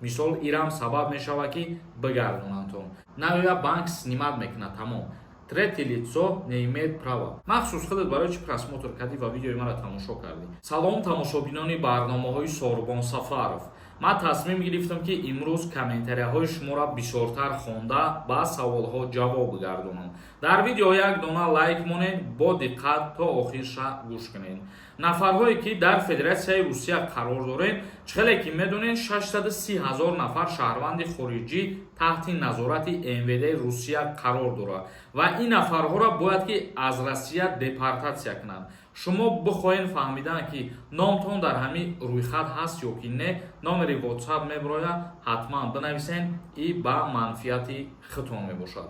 Мисол, ирам сабаб мешавад, ки бигардонандтон. Наоя, банк снимать мекунад, тамом. Третье лицо не имеет права. Махсус худат барои чӣ просмотр кардӣ ва видеои маро тамошо кардӣ? Салом, тамошобинони барномаҳои Сорбон Сафаров. Ман тасмим гирифтам, ки имрӯз комментарияҳои шуморо бисёртар хонда, ба саволҳо ҷавоб бигардонам. Дар видео як дона лайк монед, бо диққат то охирша гӯш кунед. Нафарҳое, ки дар Федератсияи Русия қарор доред, чӣ хеле ки медонед, 630 ҳазор нафар шаҳрванди хориҷӣ таҳти назорати МВД Русия қарор дорад ва ин нафарҳоро бояд ки аз Россия депортатсия кунанд. Шумо бихоҳед фаҳмидан, ки номтон дар ҳамин рӯйхат ҳаст ё ки не, номери WhatsApp мебирояд, ҳатман бинависен, и ба манфиати худтон мебошад.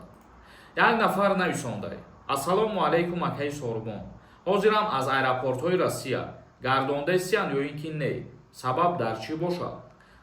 Як нафар нависондай: «Ассалому алайкум, акаи Сорбон, ҳозирам аз аэропортҳои Россия гардондесиянд ё ин ки не? Сабаб дар чӣ бошад?»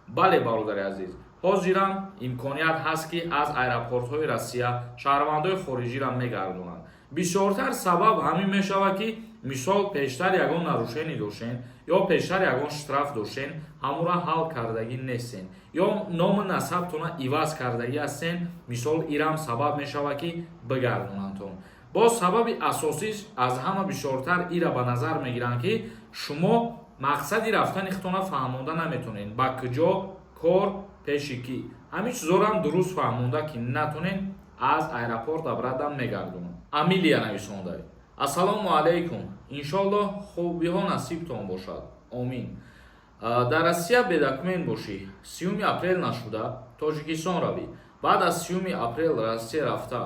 Бале, бародари азиз, ҳозирам имконият ҳаст, ки аз аэропортҳои Россия шаҳрвандои хориҷиро мегардонанд. Бисёртар сабаб ҳамин мешавад, ки мисол, пештар ягон нарушение доштен ё пештар ягон штраф доштен, ҳамонро ҳал кардагӣ нестен ё ному насабтона иваз кардагӣ ҳастен. Мисол, ирам сабаб мешавад, ки бигардонандтон. Боз сабаби асосиш, аз ҳама бисёртар ира ба назар мегиранд, ки шумо мақсади рафтани худтона фаҳмонда наметонед, ба куҷо, кор, пеши кӣ, ҳамин чизорам дуруст фаҳмонда ки натонед, аз аэропорт обратно мегардонанд. Амилия нависонда: «Ассалому алайкум, иншоллоҳ, хубиҳо насибтон бошад, омин. Дар Россия бе документ бошӣ, 30-уми апрел нашуда Тоҷикистон равӣ, баъд аз 30-уми апрел Россия рафта,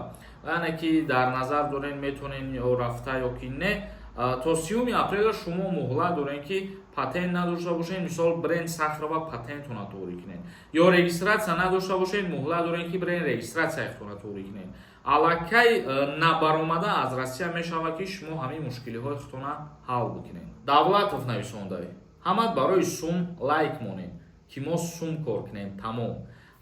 яъне ки дар назар дорен, метонен ё рафта ё ки не? То 30-уми апрела шумо муҳлат дорем, ки патент надошта бошед, мисол, бренд Сахарова, патентона туғрӣ кунед ё регистрация надошта бошед, муҳлат дорем, ки бренд регистрация худтона туғрӣ кунед. Аллакай набаромада аз Россия мешавад, ки шумо ҳамин мушкилиҳои худтона ҳал бикунед. Давлатов нависондай: «Ҳамат барои сум лайк монед, ки мо сум кор кунем, тамом».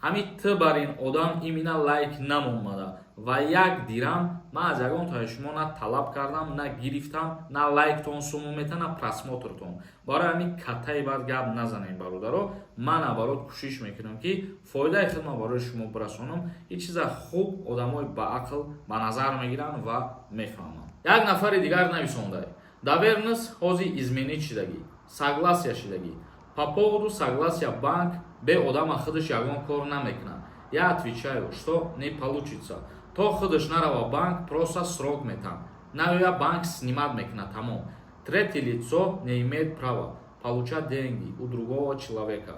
Ҳамин т бар ин одам имина лайк намомада ва як дирам ман аз ягон таи шумо на талаб кардам, на гирифтам, на лайктон суму мета, на просмотртон. Барои ҳамин каттаи баъд гап назанем, бародаро. Ман наоборот кӯшиш мекунам, ки фоидаи худма барои шумо бирасонам. Ин чиза хуб одамои баақл ба назар мегиранд ва мефаҳманд. Як нафари дигар нависондай: «Доверенность ҳози изменить шидагӣ, согласия шидагӣ. По поводу согласия банк бе одама худаш ягон кор намекунад. Я отвечаю, что не получится. То худаш нарава банк, просто срок метам. Наоя, банк снимать мекунад, тамом. Третье лицо не имеет права получать деньги у другого человека».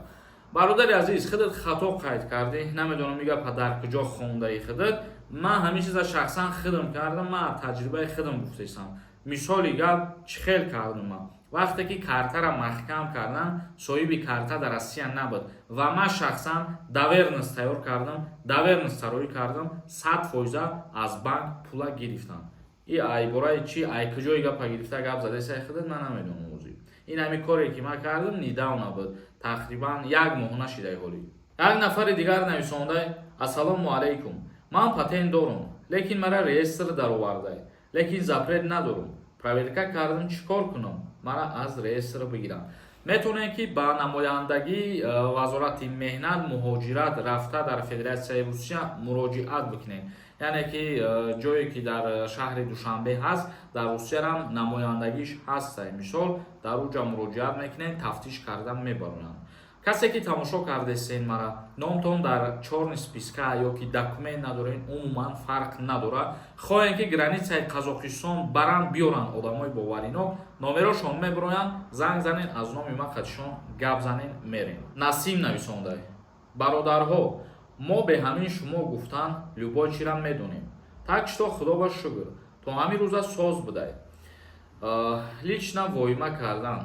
Бародари азиз, худат хато қайд кардӣ. Намедонам, ин гапа дар куҷо хондаи худат. Ман ҳамин чиза шахсан худам кардам, ман аз таҷрибаи худам гуфтесам. Мисоли гап, чӣ хел кардам ман? Вақте ки картара маҳкам кардан, соҳиби карта дар Россия набуд ва ман шахсан доверенность тайёр кардам, доверенность тароӣ кардам, 100 фоиза аз банк пула гирифтам. И айбораи чи, ай куҷои гапа гирифта гап задесаи худат, ман намедонам. Озӣ ин ҳамин коре, ки ман кардам, недавно буд, тақрибан як моҳ нашидаи ҳолӣ. Як нафари дигар нависондай: «Ассалому алайкум, ман патент дорум, лекин мара реестр даровардай, лекин запрет надорум. Проверка кардам, чӣ кор кунам, мара аз реестр бигирам?» Метавонем, ки ба намояндагии Вазорати меҳнат, муҳоҷират рафта, дар Федератсияи Русия муроҷиат бикунем. Яъне ки ҷое ки дар шаҳри Душанбе ҳаст, дар Русиярам намояндагиш ҳаста. Мисол, дар уҷа муроҷиат мекунем, тафтиш карда мебароянд. Касе ки тамошо кардесен мара, номтон дар чёрный списка ё ки документ надорен, умуман фарқ надорад. Хоҳем, ки границаи Қазоқистон баранд, биёранд одамои боваринок, номерошон мебироянд, занг занен, аз номи ма қатишон гап занен, мерем. Насим нависондай: «Бародарҳо, мо бе ҳамин шумо гуфтан любой чира медонем, так что худо ба шукр, то ҳамин рӯза соз будай. Лично воима кардан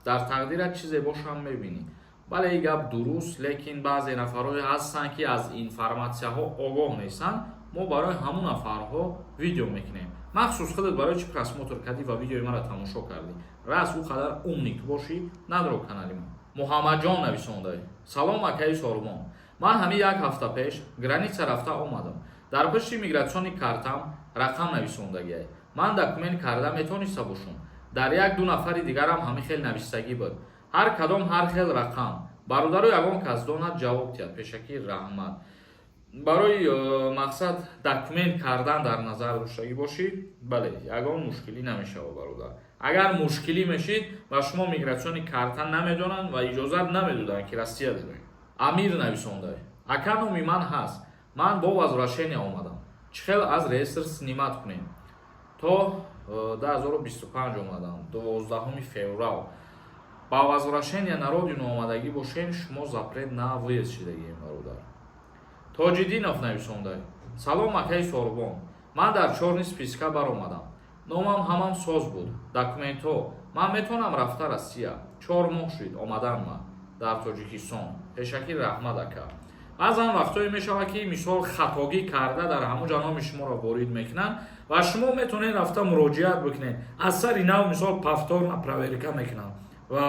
дар тақдират чизе бошам, мебинӣ». Бале, ин гап дуруст, лекин баъзе нафарҳое ҳастанд, ки аз информатсияҳо огоҳ нестанд. Мо барои ҳамун нафарҳо видео мекунем. Махсус худат барои чӣ просмотр кардӣ ва видеои маро тамошо кардӣ? Рас ӯ қадар умник бошӣ, надро канали мо. Муҳаммадҷон нависондай: «Салом, акаи Сорбон, ман ҳамин як ҳафта пеш граница рафта омадам. Дар пушти миграционный картам рақам нависондагиай. Ман документ карда метониста бошум? Дар як ду нафари дигарам ҳамин хел навистагӣ буд, ҳар кадом ҳар хел рақам. Бародаро, ягон кас донад, ҷавоб диҳад. Пешакӣ раҳмат. Барои мақсад документ кардан дар назар доштагӣ бошӣ, бале, ягон мушкилӣ намешавад, бародар. Агар мушкилӣ мешид, ба шумо миграционный карта намедонанд ва иҷозат намедоданд, ки Россия дироед. Амир нависонда: «Ака, номи ман ҳаст, ман бо возвращение омадам. Чӣ хел аз реестр снимать кунем? То 2025 омадам, 12 феврал». Ба возвращение на родину омадагӣ бошен, шумо запрет на выезд шидагием, бародар. Тоҷиддинов нависонда: «Салом, акаи Сорбон, ман дар чёрный списка баромадам, номам ҳамам соз буд, документҳо. Ман метавонам рафта Россия? 4 моҳ шуд омадан ман дар Тоҷикистон. Пешакӣ раҳмат, ака». Баъзан вақтҳое мешавад, ки мисол хатогӣ карда дар ҳамон ҷо номи шуморо ворид мекунанд ва шумо метавонед рафта муроҷиат бикунед аз сари нав. Мисол, повторно проверка мекунанд ва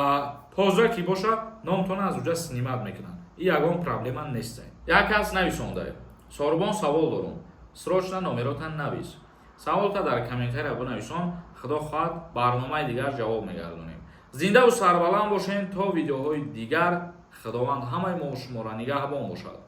тоза ки бошад, номтона аз уҷа снимать мекунанд. И ягон проблема нест. Як кас нависонда: «Сорбон, савол дорум, срочно, номеротан навис». Саволта дар комментария бинависон, худо хоҳад, барномаи дигар ҷавоб мегардонем. Зиндаву сарбаланд бошен то видеоҳои дигар. Худованд ҳамаи мо шуморо нигаҳбон бошад.